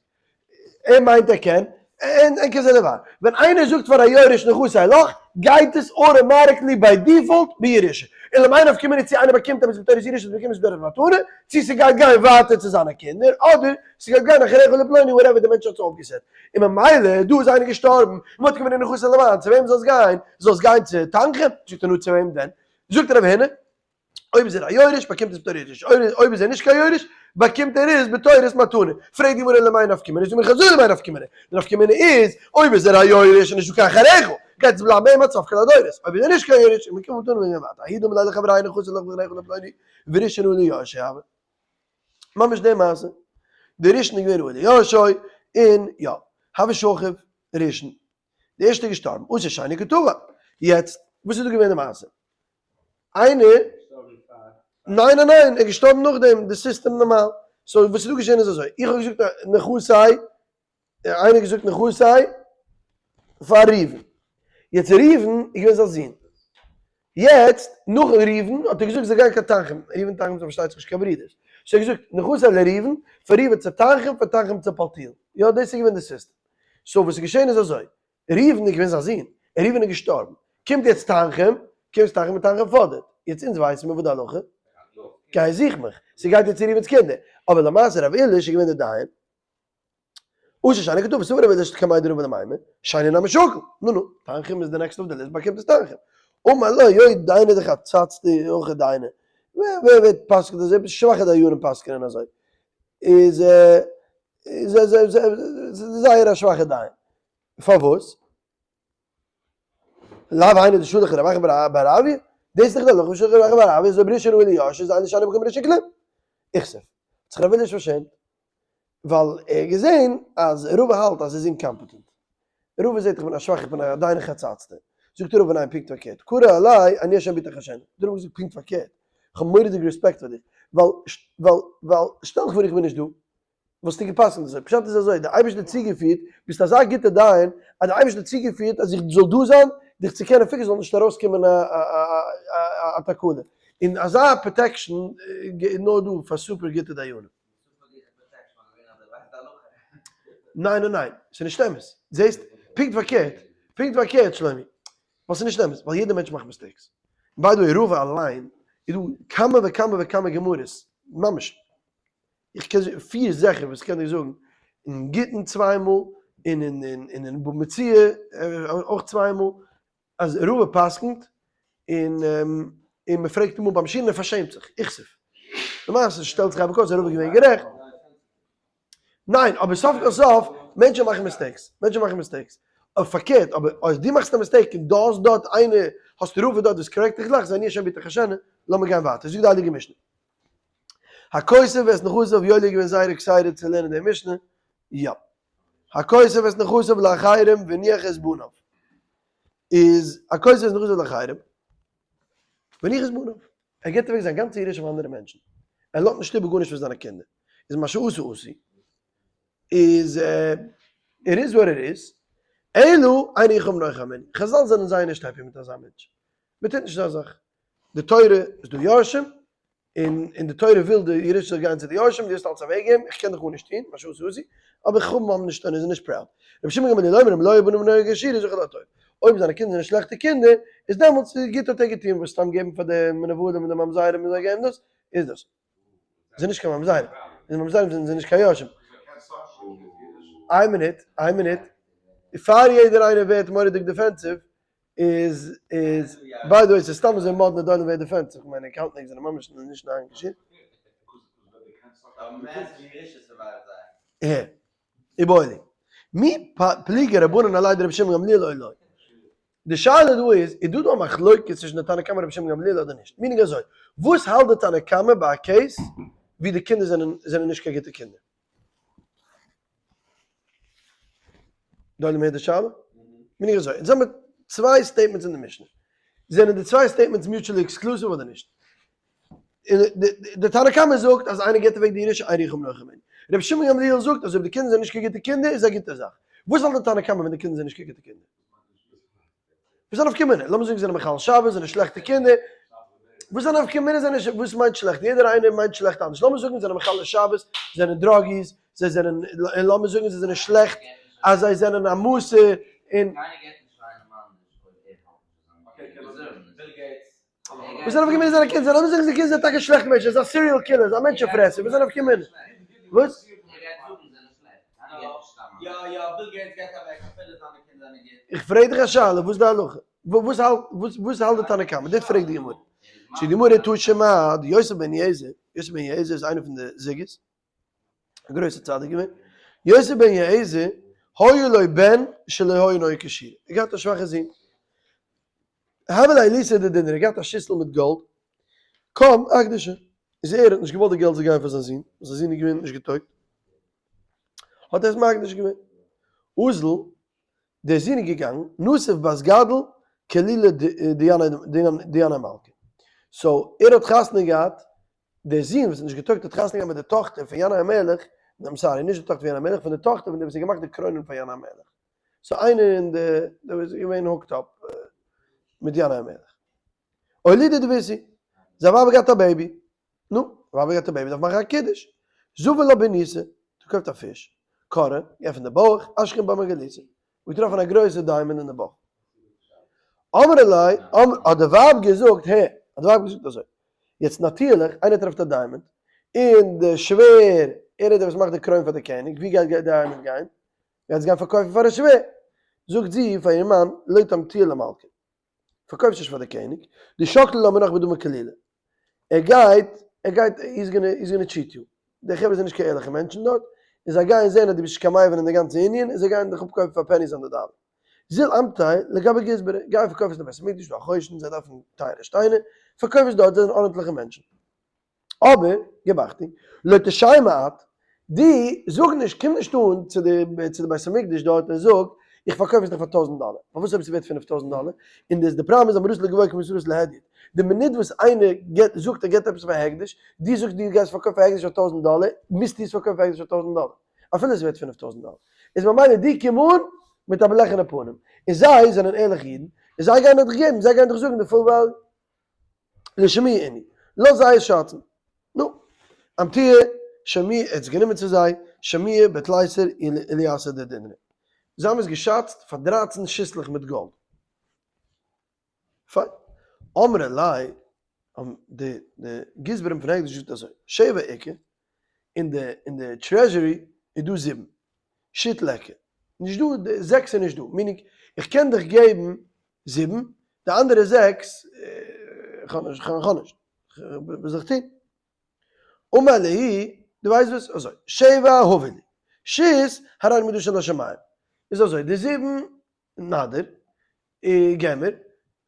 A: ער מיינט ער קען. אין כזה דבר. ווען איינער זאגט פאר א יורש נכסי לך, גייט עס automatically by default בירושה. און למאי נפקא מינה צו איינער באקומט עפעס בתורת ירושה אדער באקומט עס בתורת מתנה, צו ס'גייט גיין ווייטער צו זיינע קינדער, אדער ס'גייט גיין אחריך לפלוני whatever די מענטש האט זיך אויפגע set. און ממילא דא איז איינער געשטארבן, און מ'האט געוואונען נכסי למען, צו וועם זאל עס גיין? זאל עס גיין צו תנחום? זאגט ער נו צו וועם דען? זאגט רב הונא, אויב איז ער א יורש באקומט עס בתור ירושה, אויב איז ער נישט קיין יורש באקומט ער עס בתורת מתנה. פרעגט די גמרא למאי נפקא מינה, זאגט מיר חזור למאי נפקא מינה, די נפקא מינה איז, אויב איז ער א יורש און נישטא קיין אחריך, גייט עס בלייבן ביי אים עד סוף כל הדורות, אויב איז ער נישט קיין יורש, און מ'קומט מתנה ווען ווייטער, ההוא דאמר ליה לחבריה נכסי לך ואחריך לפלוני, וראשון ראוי ליורשו הוה. ממש די מעשה. די ראשון איז געווען ראוי ליורשו, און יא, הוה שכיב ראשון. די ערשטע איז געשטארבן, אתא שני קא תבע. יעצט, וואס איז דא געווען די מעשה? איינער, ניין ניין ניין, ער איז געשטארבן נאכדעם, די סיסטעם נארמאל. so וואס איז דא געשען איז אזוי, איך האב געזאגט נכסי, איינער האט געזאגט נכסי פאר ראובן. יעצט ראובן איז געווען זיין זון. יעצט נאך ראובן האט ער געזאגט זיי גייען קיין תנחום, ראובן און תנחום זענען פארשטייט זיך נישט קיין ברידערס. so ער האט געזאגט נכסי לראובן, פון ראובן צו תנחום, פון תנחום צו פלטיאל. יא דאס איז געווען די סיסטעם. so וואס איז געשען איז אזוי, ראובן איז געווען זיין זון, און ראובן איז געשטארבן, קומט יעצט תנחום, קומט תנחום און תנחום פאדערט, יעצט אונז ווייסן מיר וואס די הלכה, גיי זוך מיך, ס'גייט יעצט צו ראובן'ס קינדער, אבער למעשה רב עיליש איז געווען דער דיין, אתא שני קא תבע, סבר רב עיליש קמיה דרבא למימר, שני נמי שקיל, נו נו, תנחום איז די next אויף די list, באקומט עס תנחום. אמר ליה, יוי דיינא דחצצתא הכי דיינא, ווער ווער פסק'נט אזוי, עפעס שוואכע דיינים פסק'נען אזוי, איז זייער א שוואכע דיין. פארוואס? לאו היינו דשלח רב אחא בר אביה, דאס איז דאך די הלכה שלח רב אחא בר אביה, אז אויב ראשון ראוי ליורשו איז אין שני מקום ראשון כלום. איכסוף. האט זיך רב עיליש פארשעמט, ווייל ער האט געזען אז רבא האלט אז ער איז incompetent. רבא זעט איך בין א שוואכע, איך בין א דיין חצצתא. זאגט רבא ניין פונקט פארקערט, קרא עלי אני השם ביתך השם. האט רבא געזאגט פונקט פארקערט, איך האב מורא'דיג רעספעקט פאר דיר, ווייל ווייל ווייל שטעל דיך פאר איך בין נישט דא, וואלסטו גע'פסק'נט אזוי? פשט איז אזוי, דער אייבערשטער האט צוגעפירט, ביסט אזא גוטער דיין, אז דער אייבערשטער האט צוגעפירט אז איך זאל דא זיין, דיך צו קענען fix ן זאל נישט ארויסקומען א א תקלה. און אזא protection איז נאר דא פאר super גוטע דיינים. ניין ניין ניין, ס'איז נישט אמת. זעסט? פונקט פארקערט, פונקט פארקערט שלומי. ווייל ס'איז נישט אמת, ווייל יעדער מענטש מאכט mistakes. by the way, רבא אליין, איז דא כמה וכמה וכמה גמרות, ממש, איך קען פיר זיכער וואס קען דיר זאגן, אין גיטין צוויי מאל, און אין און אין בבא מציעא אויך צוויי מאל, אז רבא פסק'נט, און און מען פרעגט אים אפ ביים שיעור און ער פארשעמט זיך, איכסוף. למעשה שטעלט זיך אבער אויס אז רבא איז געווען גערעכט. ניין, אבער סוף כל סוף, מענטשן מאכן mistakes, מענטשן מאכן mistakes. אבער פארקערט, אבער אויב דו מאכסט א mistake און דו האסט דארט איינער, האסט רבא דארט וואס correct דיך גלייך, זיי נישט שם ביתך השנה, לאמיר גיין ווייטער, זאגט די הייליגע משנה. הכותב את נכסיו יואלי איז געווען זייער excited צו לערנען די משנה, יא. הכותב את נכסיו לאחרים והניח את בניו. איז הכותב את נכסיו לאחרים והניח את בניו. ער געבט אוועק זיין גאנצע ירושה פאר אנדערע מענטשן. ער לאזט נישט איבער גארנישט פאר זיינע קינדער. איז מה שעשה עשוי. איז it is what it is. אלא אין רוחם נוחה הימנו. חזל זענען זייער נישט happy מיט אזא מענטש. מען טוט נישט אזא זאך. די תורה איז דא יורשים, און און די תורה וויל די ירושה זאל גיין צו די יורשים, דו האסט אלץ אוועקגעגעבן, איך קען דיך גארנישט טון, מה שעשה עשוי, אבער חכמים האבן נישט און זענען נישט proud. רבי שמעון גמליאל אומר אם לא היו בניו נוהג כשורה זכה לטוב. אויב זיינע קינדער זענען שלעכטע קינדער, איז דעמאלטס איז גוט האט ער געטון וואס סתם געבן פאר די מנוולים און די ממזרים און זיי געבן דאס, איז דאס. זענען נישט קיין ממזרים, די ממזרים זענען נישט קיין יורשים. איין מינוט, איין מינוט, פאר יעדער איינער ווערט מורא'דיג defensive, איז איז by the way ס'איז סתם אזוי מאדנע דא ווער defend זיך כ'מיין ענק האלטן ענק זענען ממש נישט איינגעשריבן. הער, איבעיא מי פליגי רבנן עליה דרבי שמעון גמליאל או לא. די שאלה דא איז, איז דא דא א מחלוקת צווישן די תנא קמא און רבי שמעון גמליאל אדער נישט? meaning אזוי, וואס האלט די תנא קמא ביי א case ווי די קינדער זענען זענען נישט קיין גוטע קינדער? דא האט מען די שאלה? meaning אזוי, אונז האבן צוויי statements אין די משנה. זענען די צוויי statements mutually exclusive אדער נישט? די תנא קמא זאגט אז איינער געבט אוועק די ירושה אין רוחם נוחה הימנו. רבי שמעון גמליאל זאגט אז אויב די קינדער זענען נישט קיין גוטע קינדער איז א גוטע זאך. וואס האלט די תנא קמא ווען די קינדער זענען נישט קיין גוטע קינדער? וואס איז א נפקא מינה? לאמיר זאגן זיי זענען מחלל שבת, זענען שלעכטע קינדער. וואס איז א נפקא מינה זענען נישט, וואס מיינט שלעכט? יעדער איינער מיינט שלעכט אנדערש. לאמיר זאגן זיי זענען מחלל שבת, זענען druggies, זיי זענען, און לאמיר זאגן זיי זענען שלעכט. אז זיי זענען א מוסר און. וואס איז א נפקא מינה זיינע קינדער? לאמיר זאגן זיינע קינדער זענען טאקע שלעכטע מענטשן, ער איז א serial killer, איז א מענטשן פרעסער, וואס איז א נפקא מינה? וואס? איך פרעג דיך א שאלה, וואס איז די הלכה? וואס האלט וואס האלט די תנא קמא? דאס פרעגט די גמרא. צו די גמרא תא שמע, די יוסף בן יעזר, יוסף בן יעזר איז איינער פון די זוגות, א גרויסע צדיק געווען, יוסף בן יעזר, היה לו בן שלא היה נוהג כשורה, ער האט געהאט א שוואכע זון, הוה ליה עילתא דדינרי, ער האט געהאט א שיסל מיט גאלד, קם אקדשה, איז ער האט נישט געוואלט די געלט זאל גיין פאר זיין זון, ווייל זיין זון איז געווען נישט געטויגט, האט ער עס מקדיש געווען. אזל, דער זון איז געגאנגען, נסיב בת גדל כלילא דינאי מלכא. so ער האט חתונה געהאט, דער זון וואס האט נישט געטויגט האט חתונה געהאט מיט די טאכטער פון ינאי המלך, I'm sorry, נישט די טאכטער פון ינאי המלך, פון די טאכטער פון דעם וואס האט געמאכט די קרוינען פאר ינאי המלך. so איינער אין די, דער וואס איז געווען hooked up מיט ינאי המלך. אולידא דביתהו, זיין ווייב האט געהאט א baby, נו, ווייב האט געהאט א baby דארף מאכן א קידוש, זבין לה ביניתא, געקויפט א פיש, קרע, געעפנט די בויך, אשכח בה מרגליתא, און געטראפן א גרויסע diamond אין די בויך. אמרה ליה, האט די ווייב געזאגט, הע, האט די ווייב געזאגט אזוי, יעצט נאטירליך, איינער טרעפט א diamond, און די שווער, ער איז דער וואס מאכט די קרוין פאר די קעניג, ווי גייט די diamond גיין? גייט עס גיין פארקויפן פאר די שווער. זאגט זי פאר איר מאן, לא תמטוה למלכא, פארקויפסט נישט פאר די קעניג, דשקלי לה מינך בדמי כלילא, ער גייט, ער גייט, he's gonna, he's gonna cheat you, די חברה זענען נישט קיין ערליכע מענטשן דארט, און זיי גייען זען אז דו ביסט נישט קיין מבין אין די גאנצע ענין, און זיי גייען דיך אפקויפן פאר pennies on the dollar. זיל אמטיה לגבי גזברא, גיי פארקויף עס אין די בית המקדש, דא א חושן, זיי דארפן טייערע שטיינער, פארקויף עס דארט, זיי זענען ארנטליכע מענטשן. אבער, געב אכטונג, לא תשיימא את, דו זאג נישט, קום נישט אן צו די צו די בית המקדש דארט און זאג, איך פארקויף עס דיך פאר טויזנט דאלער. פארוואס אויב ס'ווערט 5000 דאלער? און דאס די פראבלעם איז אמרת לגבוה כמסורת להדיוט. די מינוט וואס איינער געט זאגט ער געט עפעס פאר הקדש, דו זאגסט דו גייסט פארקויפן פאר הקדש פאר טויזנט דאלער, מוזטו עס פארקויפן פאר הקדש פאר טויזנט דאלער. אפילו עס ווערט 5000 דאלער. איז ממילא דו קום אן מיט א בלעכענע פנים. און זיי זענען ערליכע אידן, און זיי גייען דיך געבן, זיי גייען דיך זאגן די full value. לשמי איני, לאז זיי עס שאצן. נו, אמתי' שמי ער האט עס גענומען צו זיי, שמיה בתלייסר אליעזר דדינרי. זיי האבן עס געשאצט פאר דרייצן שיסלעך מיט גאלד. פיין. אמרי ליה, האבן די די גזברים פון הקדש געזאגט אזוי, שבע איכא, אין די אין די treasury איז דא זיבן, שית ליכא. נישט דא, די זעקס איז נישט דא, meaning איך קען דיך געבן זיבן, די אנדערע זעקס, איך האב נישט, איך האב נישט, וואס זאל איך טון? אמר להו, דו ווייסט וואס, אזוי, שבע הבי לי, שית הרי מוקדשין לשמים, איז אזוי, די זיבן נאדיר, געב מיר,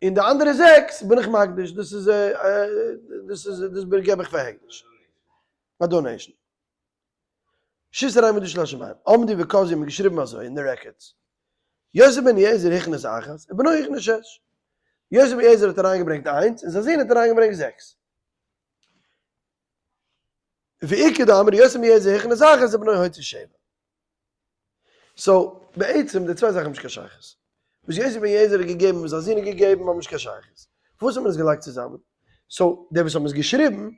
A: און די אנדערע זעקס בין איך מקדיש, דאס איז, דאס איז, דאס געב איך פאר הקדש, א donation. שית הרי מוקדשין לשמים, עמדו וכתבו האבן געשריבן אזוי אין די records, יוסף בן יעזר הכניס אחת ובנו הכניס שש, יוסף בן יעזר האט אריינגעברענגט איינס און זיין זון האט אריינגעברענגט זעקס. ואיכא דאמרי יוסף בן יעזר הכניס אחת ובנו הוציא שבע. so בעצם די צוויי זאכן האבן נישט קיין שייכות. וואס יוסף בן יעזר האט געגעבן וואס זיין זון האט געגעבן האבן נישט קיין שייכות. פארוואס האט מען עס געלייגט צוזאמען? so די וואס האבן עס געשריבן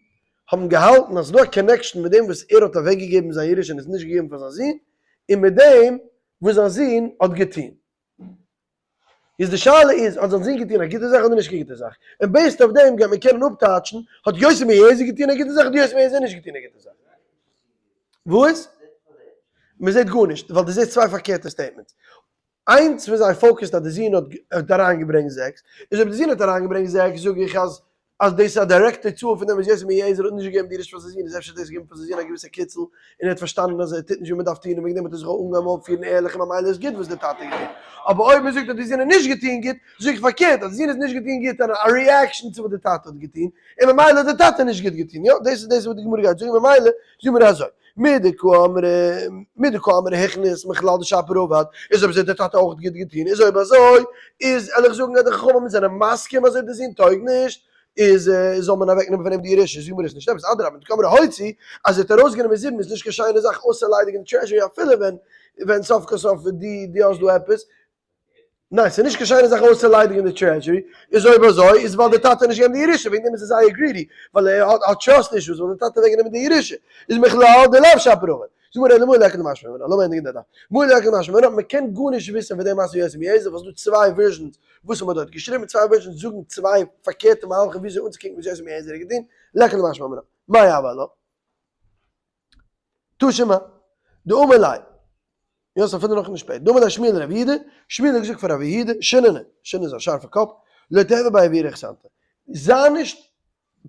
A: האבן געהאלטן אז ס'איז דא א connection מיט דעם וואס ער האט אוועקגעגעבן זיין ירושה און עס נישט געגעבן פאר זיין זון, און מיט דעם וואס זיין זון האט געטון. איז די שאלה איז, האט זיין זון געטון א גוטע זאך אדער נישט קיין גוטע זאך? און based אויף דעם גייט מען קענען אפטייטשן, האט יוסף בן יעזר געטון א גוטע זאך אדער יוסף בן יעזר נישט געטון א גוטע זאך? וואס? מען זעט גארנישט, ווייל דו זעסט צוויי פארקערטע statements. איינס פון זיי focus ט אז די זון האט אריינגעברענגט זעקס, איז אויב די זון האט אריינגעברענגט זעקס זאג איך אז אז דאס איז א דירעקטע תוצאה פון דעם וואס יוסף בן יעזר האט נישט געגעבן די ירושה פאר זיין זון איז אפשר דאס געגעבן פאר זיין זון א געוויסע קיצל און ער האט פארשטאנען אז ער טוט נישט ווי מען דארף טון און וועגן דעם האט ער זיך אנגעהויבן אויפפירן ערליך און ממילא איז גוט וואס דער טאטע האט געטון. אבער אויב מען זאגט אז די זון האט נישט געטון גוט, זאג איך פארקערט אז די זון האט נישט געטון גוט איז א reaction צו וואס דער טאטע האט געטון און ממילא האט דער טאטע נישט גוט געטון. יא, דאס איז דאס וואס די גמרא גייט זאגן ממילא זאגן מיר אזוי. מדקאמרי מדקאמרי הכניס מכלל דשפיר עבד, איז אויב אזוי האט דער טאטע אויך גוט געטון, איז אויב אזוי איז על איך זאגן אז די חכמים זענען מסכים אז אויב די זון טויג נישט איז זאל מען אוועק נעמען פון אים די ירושה, זאגן מיר עס נישט אמת, אדרבה מדקאמרי הוציא אז ער האט ארויסגענומען זיבן איז נישט קיין שיינע זאך אויסצוליידיגן די treasury אפילו ווען ווען סוף כל סוף דו האסט דא עפעס, ניין, ס'איז נישט קיין שיינע זאך אויסצוליידיגן די treasury, איז אויב אזוי איז ווייל די טאטע האט נישט געגעבן די ירושה, וועגן דעם איז ער זייער greedy, ווייל ער האט trust issues ווייל די טאטע האט אוועקגענומען די ירושה, איז מכלל דלאו שפיר עבד. זאג מיר אלא מאי ליכא למשמע מינה, לאמיר ענדיגן די דף. מאי ליכא למשמע מינה, מען קען גארנישט וויסן פון די מעשה יוסי בן אליעזר ווייל ס'איז דא צוויי versions וואס מען האט דארט געשריבן, צוויי versions זאגן צוויי פארקערטע מהלכים וויאזוי אנצוקוקן וואס יוסי בן אליעזר האט געטון, ליכא למשמע מינה. מאי הוה עלה? תא שמע, דאמר ליה, יוסף אפילו נאך נישט שפעט, דאמר ליה שמואל לרב יהודה, שמואל האט געזאגט פאר רב יהודה, שיננא, שיננא איז א שארפע קאפ, לא תיהוי בי עבירה חתנתא, זיי נישט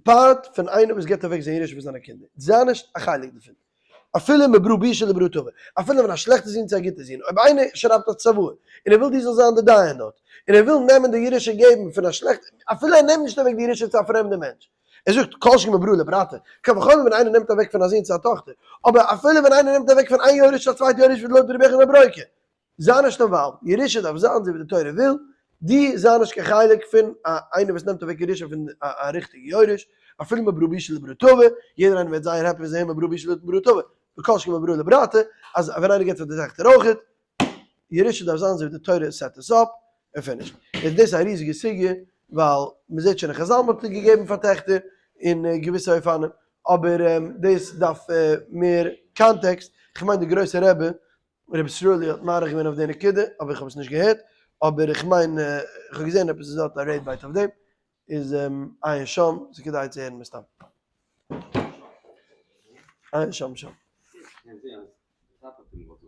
A: part פון איינער וואס געבט אוועק זיין ירושה פאר זיינע קינדער, זיי נישט א חלק דערפון, אפילו מברא בישא לברא טבא, אפילו ווען א שלעכטע זון צו א גוטע זון, אויב איינער שרייבט א צוואה און ער וויל דו זאלסט זיין די דיין דארט, און ער וויל נעמען די ירושה געבן פון א שלעכטע, אפילו ער נעמט נישט אוועק די ירושה צו א פרעמדע מענטש, ער זאגט כל שכן מברא לברתא, קל וחומר ווען איינער נעמט אוועק פון א זון צו א טאכטער, אבער אפילו ווען איינער נעמט אוועק פון איין יורש צו א צווייטע יורש ווי לויט רבי יוחנן בן ברוקה, זיי נישט involved, ירושה דארף זיין אזוי ווי די תורה וויל, דו זיי נישט קיין חלק פון א איינער וואס נעמט אוועק ירושה פון א ריכטיגע יורש, אפילו מברא בישא לברא טבא, יעדער איינער ווערט זייער happy ווען זיי הערן מברא בישא לברא טבא, וכל שכן מברא לברתא, אז ווען איינער געבט פאר די טעכטער אויכעט, ירושה דארף זיין אזוי ווי די תורה set עס אפ, און finish. איז דאס א ריזיגע סוגיא, ווייל מען זעט שוין אין חזל מען האט געגעבן פאר טעכטער אין געוויסע אופנים, אבער דאס דארף מער context, איך מיין די גרויסע רבי רבי ישראלי האט מאריך געווען אויף די נקודה, אבער איך האב עס נישט געהערט, אבער איך מיין איך האב געזען עפעס וואס האט א רעד בייט אויף דעם, איז עיין שם, ס'איז כדאי צו הערן מסתם. עיין שם שם.